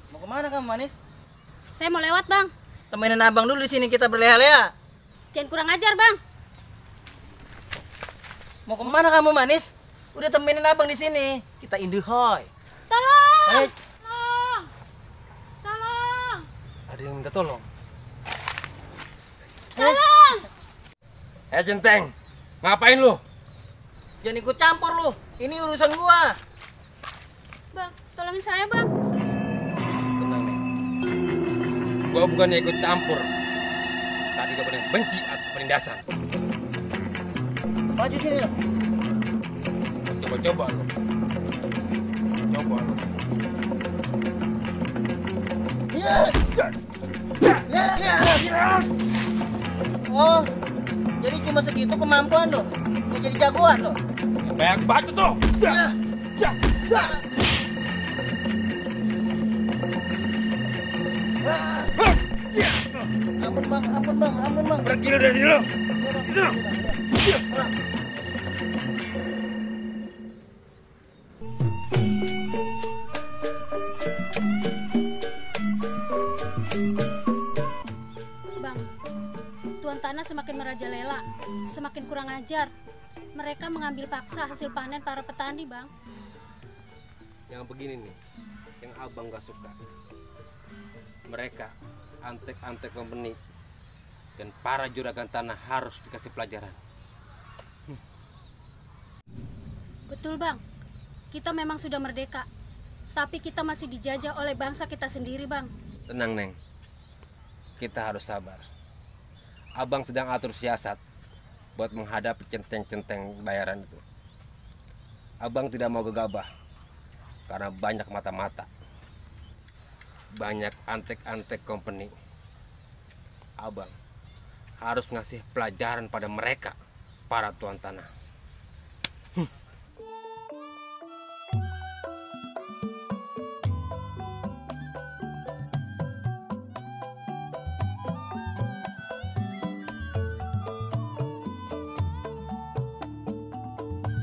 Mau kemana kamu, Manis? Saya mau lewat, Bang. Temenin abang dulu di sini, kita berleha-leha. Jangan kurang ajar, Bang. Mau kemana kamu, Manis? Udah temenin abang di sini. Kita induhoy. Tolong! Ayo. Tolong! Tolong! Ada yang minta tolong. Tolong! Centeng, ngapain lu? Jangan ikut campur lu. Ini urusan gua. Bang, tolongin saya, Bang. Tenang nih. Gua bukannya ikut campur, tapi gua paling benci atas penindasan. Maju sini lu. Coba lu. Coba lu. Oh, jadi cuma segitu kemampuan lo. Nggak jadi jagoan lo. Banyak batu tuh. Ampun bang. Pergi lu dari sini lu. Bang, Tuan Tanah semakin merajalela, semakin kurang ajar. Mereka mengambil paksa hasil panen para petani, Bang. Yang begini nih, yang abang gak suka. Mereka, antek-antek company dan para juragan tanah harus dikasih pelajaran. Betul, Bang. Kita memang sudah merdeka, tapi kita masih dijajah oleh bangsa kita sendiri, Bang. Tenang, Neng. Kita harus sabar. Abang sedang atur siasat buat menghadapi centeng-centeng bayaran itu. Abang tidak mau gegabah karena banyak mata-mata, banyak antek-antek company. Abang harus ngasih pelajaran pada mereka, para tuan tanah.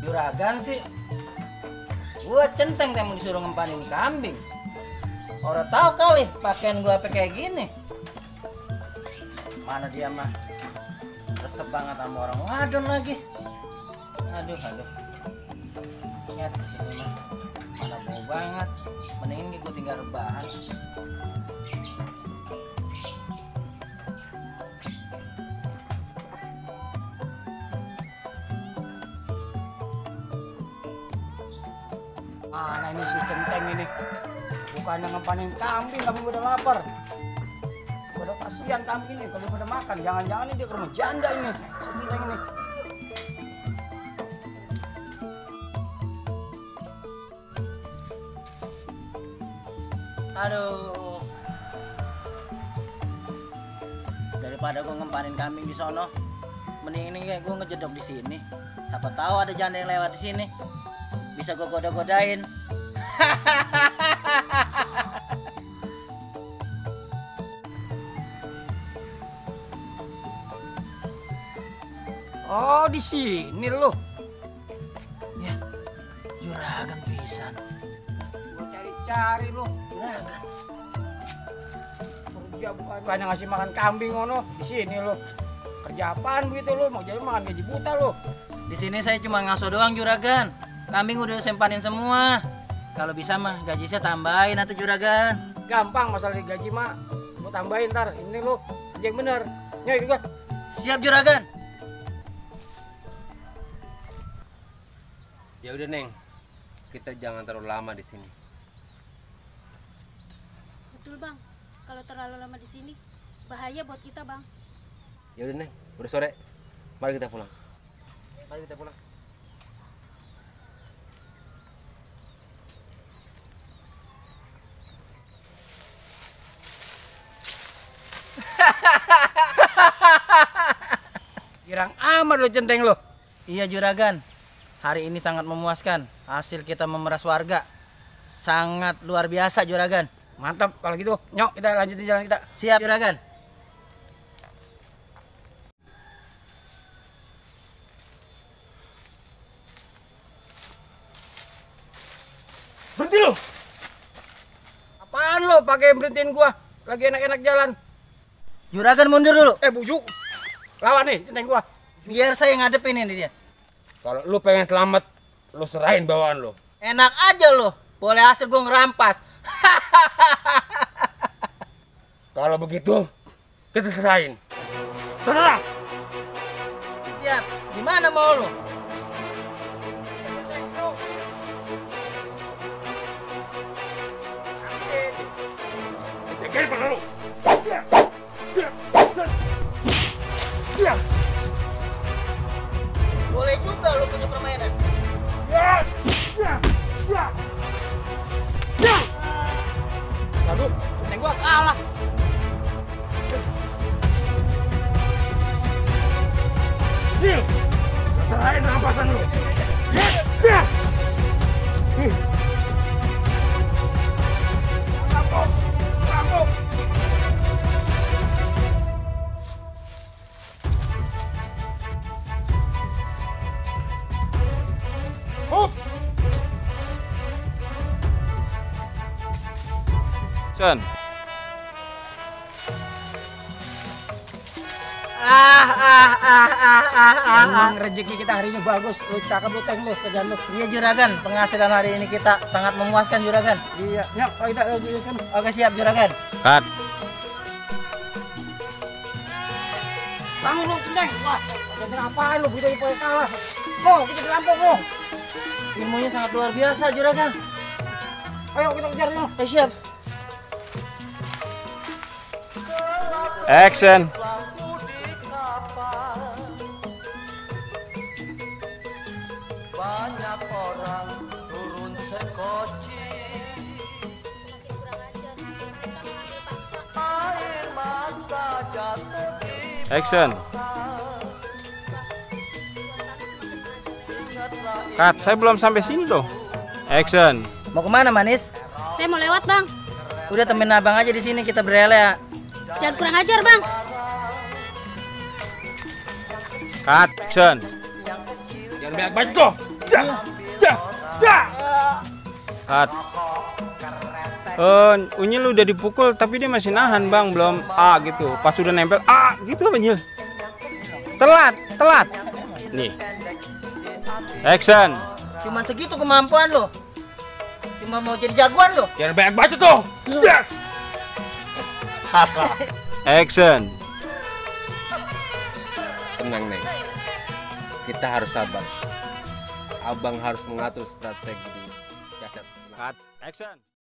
Juragan sih. Gua centeng teh mau disuruh ngempanin kambing. Orang tahu kali pakaian gua kayak gini. Mana dia mah? Resep banget sama orang wadon lagi. Aduh. Lihat di sini mah. Mana bau banget. Mendingin gua tinggal rebahan. Mana ini si centeng ini? Bukannya ngepanin kambing, tapi udah lapar. Udah kasihan kambing ini kalau udah makan. Jangan-jangan ini dia ke rumah janda ini, si centeng ini. Aduh. Daripada gua ngempanin kambing di sono, mending ini kayak gua ngejedok di sini. Siapa tahu ada janda yang lewat di sini. Bisa gue goda-godain. Oh, di sini lo. Ya, juragan pisan. Gua cari-cari lo. Juragan. Kerja bukan ngasih makan kambing ngono. Di sini lo. Kerja apaan begitu lo? Mau jadi makan gaji buta lo. Di sini saya cuma ngaso doang juragan. Kambing udah sempanin semua. Kalau bisa mah gaji saya tambahin atau juragan. Gampang masalah gaji mah. Mau tambahin ntar. Ini lo kerja yang bener. Nyoi juga. Siap juragan. Ya udah Neng, kita jangan terlalu lama di sini. Betul bang, kalau terlalu lama di sini bahaya buat kita bang. Ya udah Neng, udah sore. Mari kita pulang. Mari kita pulang. Girang amat lo centeng lo. Iya juragan. Hari ini sangat memuaskan. Hasil kita memeras warga sangat luar biasa juragan. Mantap kalau gitu. Nyok, kita lanjutin jalan kita. Siap juragan. Berhenti lo. Apaan lo pakai berhentiin gua? Lagi enak-enak jalan. Juragan mundur dulu. Bujuk. Lawan nih centeng gua. Biar saya ngadepin ini dia. Kalau lu pengen selamat, lu serahin bawaan lu. Enak aja loh. Boleh hasil gue ngerampas. Kalau begitu, kita serahin. Serah. Siap. Gimana mau lo? Jagain pada lu. Boleh juga lo punya permainan. Aduh, centeng gua kalah. Sil, serahin rampasan lu. Rampok. Rampok. Son, Emang rezeki kita hari ini bagus. Lu cakep lu teng lu, kerjaan lu. Iya juragan, penghasilan hari ini kita sangat memuaskan juragan. Iya, nyok, kalau kita lanjutin. Oke siap juragan. cut. Bangun lu, centeng. Wah, kerjaan apaan lu? Bisa dipoin kalah. Oh, kita dirampok lu. Ilmunya sangat luar biasa juragan. Ayo kita kejar lu. Siap. Action. Banyak orang turun sekoci. Semakin kurang ajar, mereka mengambil paksa. Air mata jatuh di Action. Tuan tanah semakin merajalela. Cut. Saya belum sampai sini loh. Action. Mau kemana manis? Saya mau lewat bang. Udah temenin abang aja di sini kita berele ya. Jangan kurang ajar bang. Cut. Action. Jangan banyak baju tuh. Cut. Unyil udah dipukul tapi dia masih nahan bang, belum gitu. Pas udah nempel gitu Unyil. Telat. Nih. Action. Cuma segitu kemampuan lo. Cuma mau jadi jagoan lo. Jangan banyak baju tuh. Action. Tenang Neng, kita harus sabar. Abang harus mengatur strategi. Cut. Action.